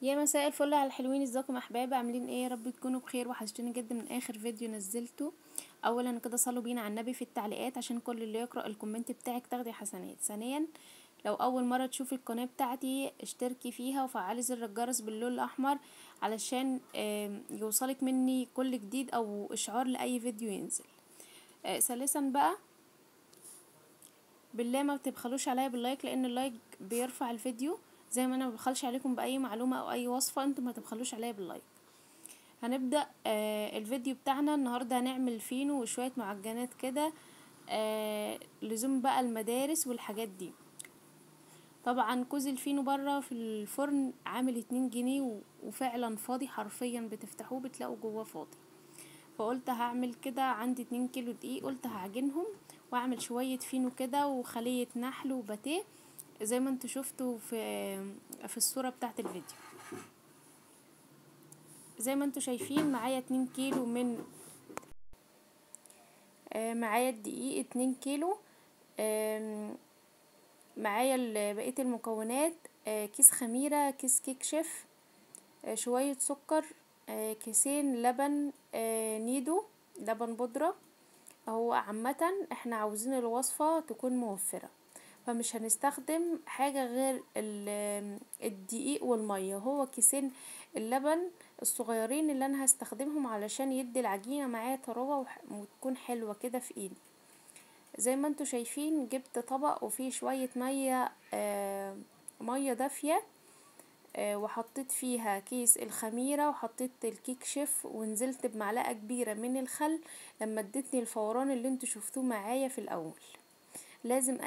يا مساء الفل على الحلوين، ازيكم احباب؟ عاملين ايه؟ يا رب تكونوا بخير. وحشتوني جدا من اخر فيديو نزلته. اولا كده صلوا بينا على النبي في التعليقات عشان كل اللي يقرا ال comment بتاعك تاخدي حسنات. ثانيا لو اول مرة تشوفي القناة بتاعتي اشتركي فيها وفعلي زر الجرس باللون الاحمر علشان يوصلك مني كل جديد او اشعار لاي فيديو ينزل. ثالثا بقى بالله ما بتبخلوش عليا بال like، لان ال like بيرفع الفيديو. زي ما انا ما ببخلش عليكم باي معلومة او اي وصفه، انتم ما تبخلوش عليا بال like. هنبدا الفيديو بتاعنا النهارده. هنعمل فينو وشوية معجنات كده، لزوم بقى المدارس والحاجات دي. طبعا كوز الفينو بره في الفرن عامل 2 جنيه وفعلا فاضي، حرفيا بتفتحوه بتلاقوا جواه فاضي. فقلت هعمل كده، عندي 2 كيلو دقيق، قلت هعجنهم واعمل شوية فينو كده وخليه نحل وباتيه زي ما انتوا شفتوا في الصورة بتاعت الفيديو. زي ما انتوا شايفين معايا 2 كيلو من معايا الدقيق 2 كيلو، معايا بقية المكونات، كيس خميرة، كيس كيك شيف، شوية سكر، كيسين لبن نيدو، لبن بودرة. هو عامة احنا عاوزين الوصفة تكون موفرة، فمش هنستخدم حاجة غير الدقيق والمية. هو كيسين اللبن الصغيرين اللي انا هستخدمهم علشان يدي العجينة معايا طراوة وتكون حلوة كده في ايدي. زي ما انتوا شايفين جبت طبق وفيه شوية مية، مية دافية، وحطيت فيها كيس الخميرة وحطيت الكيك شيف ونزلت بمعلقة كبيرة من الخل لما ادتني الفوران اللي انتوا شفتوه معايا في الاول. لازم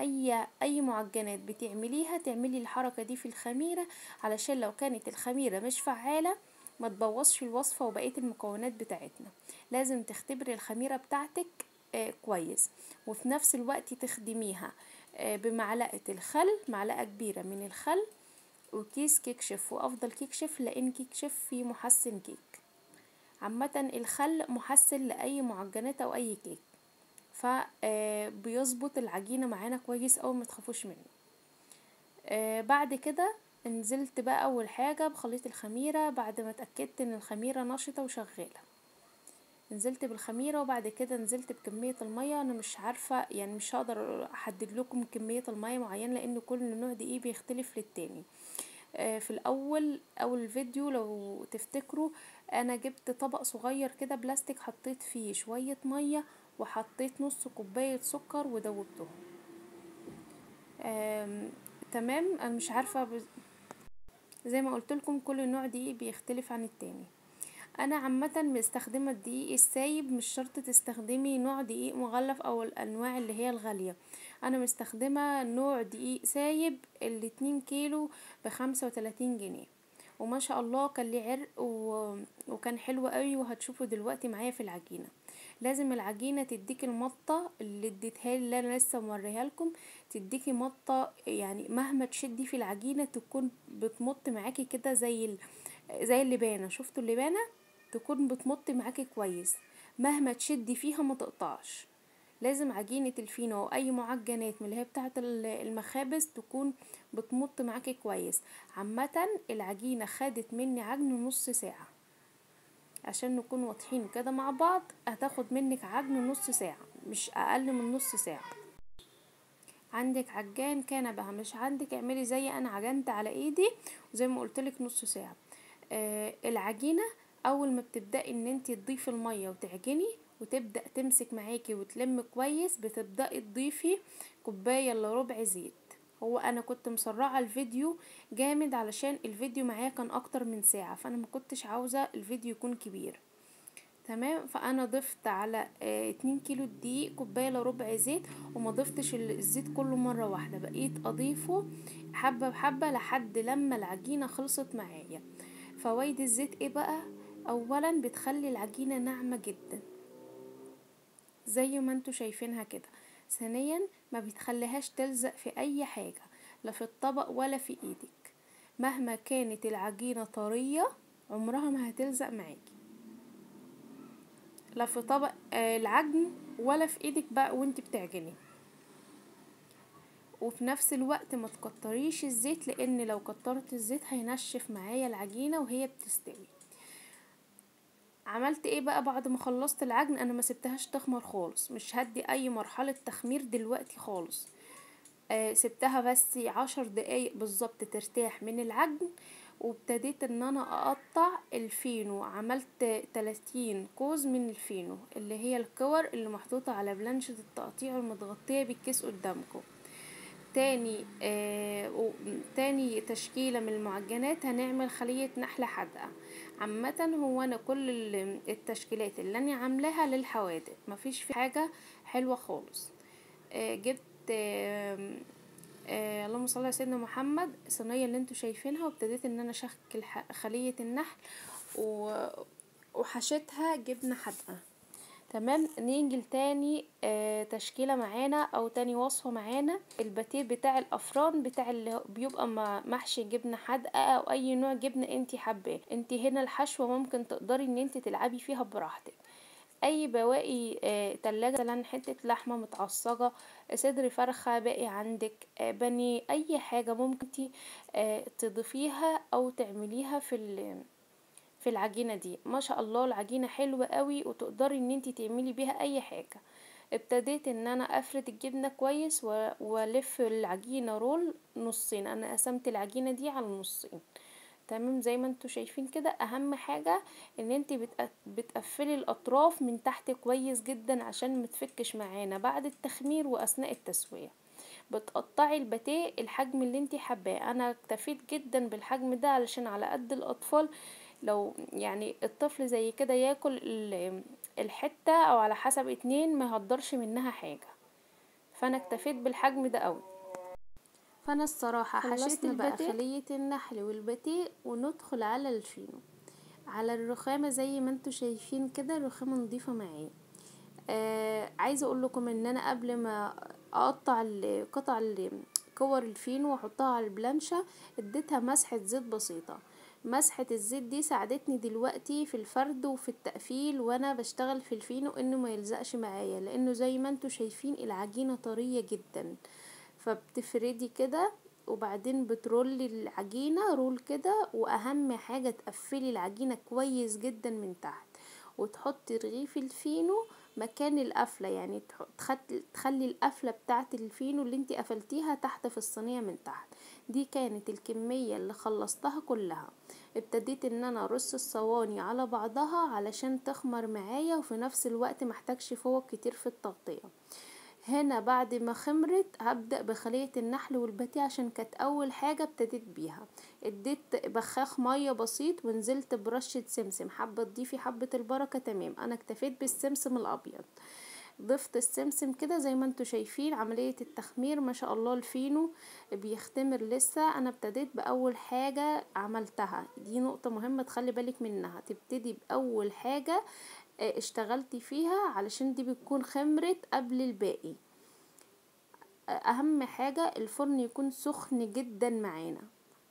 اي معجنات بتعمليها تعملي الحركة دي في الخميرة، علشان لو كانت الخميرة مش فعالة ما تبوظش الوصفة وبقية المكونات بتاعتنا. لازم تختبري الخميرة بتاعتك كويس، وفي نفس الوقت تخدميها بمعلقة الخل، معلقة كبيرة من الخل وكيس كيك شيف. وافضل كيك شيف لان كيك شيف فيه محسن كيك. عامة الخل محسن لاي معجنات او اي كيك، فبيظبط العجينة معانا كويس أوي، ما تخافوش منه. بعد كده نزلت بقى اول حاجة بخليط الخميرة بعد ما اتأكدت ان الخميرة نشطة وشغالة. نزلت بالخميرة وبعد كده نزلت بكمية المية. انا مش عارفة يعني مش هقدر احدد لكم كمية المية معينة لان كل نوع دقيق بيختلف للتاني. في الاول اول فيديو لو تفتكروا انا جبت طبق صغير كده بلاستيك، حطيت فيه شوية مية وحطيت نص كوباية سكر ودوبتهم. تمام. انا مش عارفة زي ما قلت لكم كل نوع دقيق بيختلف عن التاني. انا عامة مستخدمة الدقيق السايب، مش شرط تستخدمي نوع دقيق مغلف او الانواع اللي هي الغالية. انا مستخدمة نوع دقيق سايب ال2 كيلو ب35 جنيه، وما شاء الله كان ليه عرق وكان حلو قوي، وهتشوفوا دلوقتي معايا في العجينة. لازم العجينة تديكي المطه اللي اديتها لي اللي انا لسه موريها لكم، تديكي مطه يعني مهما تشدي في العجينة تكون بتمط معاكي كده زي اللبانه. شفتوا اللبانه؟ تكون بتمط معاكي كويس، مهما تشدي فيها ما تقطعش. لازم عجينه الفينو او اي معجنات من اللي هي بتاعه المخابز تكون بتمط معاكي كويس. عامة العجينة خدت مني عجن نص ساعة، عشان نكون واضحين كده مع بعض. هتاخد منك عجن نص ساعة، مش اقل من نص ساعة. عندك عجان كان بها، مش عندك اعملي زي انا عجنت على ايدي وزي ما قلتلك نص ساعة. العجينة اول ما بتبداي ان انت تضيفي المية وتعجني وتبدا تمسك معاكي وتلم كويس، بتبداي تضيفي كوباية الا ربع زيت. هو انا كنت مسرعة الفيديو جامد علشان الفيديو معايا كان اكتر من ساعة، فانا ما كنتش عاوزه الفيديو يكون كبير. تمام. فانا ضفت على 2 كيلو دقيق كوباية الا ربع زيت، وما ضفتش الزيت كله مرة واحدة، بقيت اضيفه حبه بحبه لحد لما العجينة خلصت معايا. فوائد الزيت ايه بقى؟ اولا بتخلي العجينة ناعمة جدا زي ما انتوا شايفينها كده. ثانيا ما بتخليهاش تلزق في اي حاجة، لا في الطبق ولا في ايدك. مهما كانت العجينة طرية عمرها ما هتلزق معاكي، لا في طبق العجن ولا في ايدك بقى وانت بتعجني. وفي نفس الوقت ما تكتريش الزيت، لان لو كترت الزيت هينشف معايا العجينة وهي بتستوي. عملت ايه بقى بعد ما خلصت العجن؟ انا ما سبتهاش تخمر خالص، مش هدي اي مرحلة تخمير دلوقتي خالص. سبتها بس 10 دقايق بالظبط ترتاح من العجن، وابتديت ان انا اقطع الفينو. عملت 30 كوز من الفينو اللي هي الكور اللي محطوطة على بلانشة التقطيع المتغطية بالكيس قدامكم. تاني تشكيلة من المعجنات هنعمل خلية نحلة حادقة. عامة هو انا كل التشكيلات اللي انا عاملاها للحوادق، مفيش في حاجة حلوة خالص. جبت اللهم صل على سيدنا محمد الصينية اللي انتوا شايفينها، وابتديت ان انا اشكل خلية النحل وحشيتها جبنة حادقة. تمام. نيجي لتاني تشكيلة معانا او تاني وصفة معانا، الباتيه بتاع الافران بتاع اللي بيبقى محشي جبنة حادقة او اي نوع جبنة انتي حباه. انتي هنا الحشوة ممكن تقدري ان انتي تلعبي فيها براحتك. اي بواقي تلاجة، مثلا حتة لحمة متعصجة، صدر فرخة باقي عندك، بانيه، اي حاجة ممكن تضيفيها او تعمليها في العجينة دي. ما شاء الله العجينة حلوة قوي، وتقدري ان انتي تعملي بيها اي حاجة. ابتديت ان انا افرد الجبنة كويس والف العجينة roll نصين. انا قسمت العجينة دي على نصين. تمام، زي ما انتوا شايفين كده. اهم حاجة ان انتي بتقفلي الاطراف من تحت كويس جدا عشان متفكش معانا بعد التخمير واثناء التسوية. بتقطعي الباتيه الحجم اللي انتي حباه. انا اكتفيت جدا بالحجم ده علشان على قد الاطفال، لو يعني الطفل زي كده ياكل الحتة او على حسب 2 ما يهدرش منها حاجة، فانا اكتفيت بالحجم ده قوي. فانا الصراحة حشيت بقى خلية النحل والباتيه، وندخل على الفينو على الرخامة زي ما انتوا شايفين كده. الرخامة نضيفة معايا. عايزة اقول لكم ان انا قبل ما اقطع قطع كور الفينو واحطها على البلانشة اديتها مسحة زيت بسيطة. مسحة الزيت دي ساعدتني دلوقتي في الفرد وفي التقفيل وانا بشتغل في الفينو انه ما يلزقش معايا، لانه زي ما انتوا شايفين العجينة طرية جدا. فبتفردي كده وبعدين بترولي العجينة roll كده، واهم حاجة تقفلي العجينة كويس جدا من تحت، وتحطي رغيف الفينو مكان القفلة، يعني تخلي القفلة بتاعت الفينو اللي انتي قفلتيها تحت في الصينية من تحت. دي كانت الكمية اللي خلصتها كلها. ابتديت ان انا ارص الصواني على بعضها علشان تخمر معايا، وفي نفس الوقت محتاجش فوق كتير في التغطية. هنا بعد ما خمرت هبدأ بخلية النحل والباتيه عشان كانت اول حاجة ابتديت بيها. اديت بخاخ مية بسيط ونزلت برشة سمسم، حابة تضيفي حبة البركة تمام، انا اكتفيت بالسمسم الابيض. ضفت السمسم كده زي ما انتوا شايفين. عملية التخمير ما شاء الله الفينو بيختمر لسه. انا ابتديت باول حاجة عملتها، دي نقطة مهمة تخلي بالك منها، تبتدي باول حاجة اشتغلتي فيها علشان دي بتكون خمرت قبل الباقي. اهم حاجة الفرن يكون سخن جدا معانا،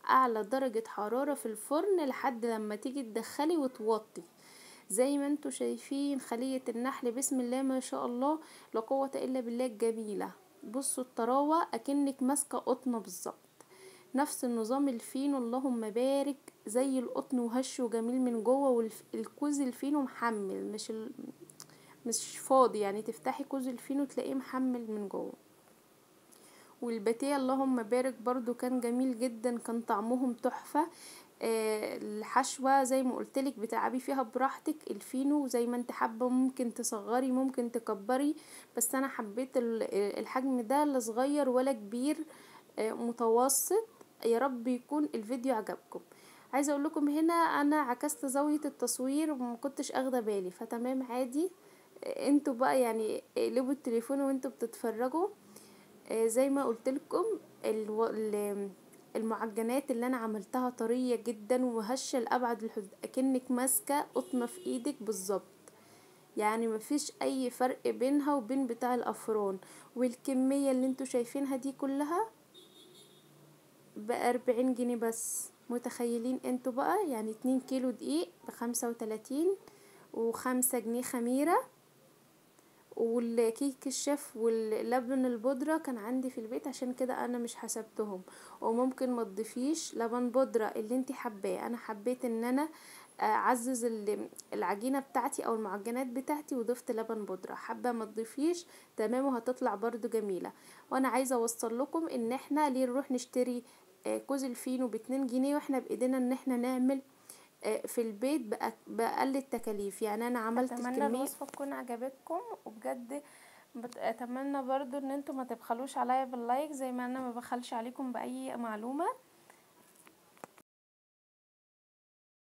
اعلى درجة حرارة في الفرن لحد لما تيجي تدخلي وتوطي. زي ما انتوا شايفين خلية النحل بسم الله ما شاء الله لا قوة الا بالله الجميلة. بصوا الطراوة اكنك ماسكة قطنة بالظبط، نفس النظام الفينو اللهم بارك زي القطن وهش وجميل من جوه، والكوز الفينو محمل مش فاضي، يعني تفتحي كوز الفينو تلاقيه محمل من جوه. والباتيه اللهم بارك برضو كان جميل جدا، كان طعمهم تحفة. الحشوة زي ما قلتلك بتلعبي فيها براحتك، الفينو زي ما انت حابة، ممكن تصغري ممكن تكبري، بس انا حبيت الحجم ده لا صغير ولا كبير، متوسط. يا رب يكون الفيديو عجبكم. عايزه اقول لكم هنا انا عكست زاوية التصوير وما كنتش اخده بالي، فتمام عادي، انتوا بقى يعني اقلبوا التليفون وانتوا بتتفرجوا. زي ما قلت لكم المعجنات اللي انا عملتها طرية جدا وهشه لابعد الحدود، اكنك ماسكه قطنه في ايدك بالظبط، يعني مفيش اي فرق بينها وبين بتاع الافران. والكميه اللي انتوا شايفينها دي كلها ب40 جنيه بس، متخيلين انتوا بقى؟ يعني 2 كيلو دقيق ب35 و5 جنيه خميرة والكيك الشيف واللبن البودرة كان عندي في البيت، عشان كده انا مش حسبتهم. وممكن ما تضيفيش لبن بودرة اللي انت حباه. انا حبيت ان انا اعزز العجينة بتاعتي او المعجنات بتاعتي وضفت لبن بودرة. حابة ما تضيفيش تمام، وهتطلع برضو جميلة. وانا عايزة اوصل لكم ان احنا ليه نروح نشتري كوز الفينو ب2 جنيه واحنا بايدينا ان احنا نعمل في البيت باقل التكاليف. يعني انا عملت اتمنى الكمية. الوصفة تكون عجبتكم، وبجد اتمنى برضو ان انتم ما تبخلوش عليا بال like زي ما انا ما بخلش عليكم باي معلومة.